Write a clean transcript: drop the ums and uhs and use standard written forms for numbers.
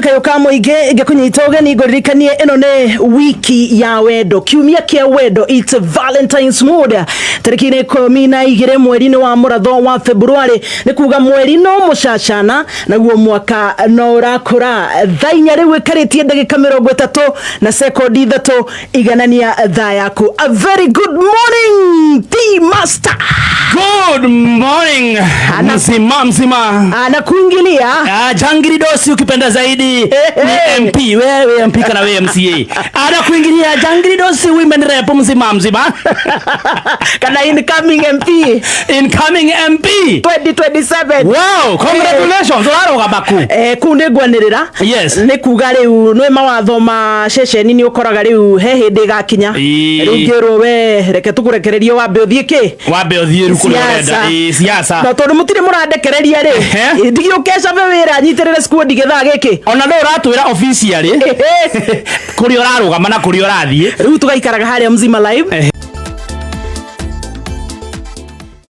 Kayũ ka mũingĩ. Ngĩkũnyita ũgeni, ngũririkanie ĩno nĩ wiki ya wendo, kiumia kĩa wendo, it's Valentine's mood. Tarĩki-inĩ 12 mweri-inĩ wa mũratho wa February, nĩ kuga mweri no mũcacana naguo mwaka no ũrakũra. Thaa 4 rĩu ĩkarĩtie ndagĩka 33 na sekondi 3, iganania thaa yaku. A very good morning, T Master. Good morning. Mzima mzima. Anakuingilia. Ah, Jangiri Dosi ukipenda zaidi ni MP, wewe MP kana wewe MCA. Anakuingilia Jangiri Dosi, women rep, mzima mzima. Kana incoming MP. Incoming MP. 2027. Wow, congratulations. Ũraroga baku. Kuu nĩ ngwanĩrĩra. Nĩ kuga rĩu nĩ mawatho ma ceceni, nĩ ũkoraga rĩu he hĩndĩ ĩgakinya rĩu ngĩrwo we reke tũkũrekererie wambe ũthiĩ kĩ. Wambe ũthiĩ rĩu kũrĩa ũrenda. Siasa. Ĩĩ, siasa. No tondũ mũtirĩ mũrandekereria rĩ, ndigĩũke cabe wĩra nyitĩrĩre squad gĩthaa gĩkĩ. Ona no ũratwĩra officially kũrĩa ũrarũgama na kũrĩa ũrathiĩ. Rĩu tũgaikaraga harĩa Mzima Live.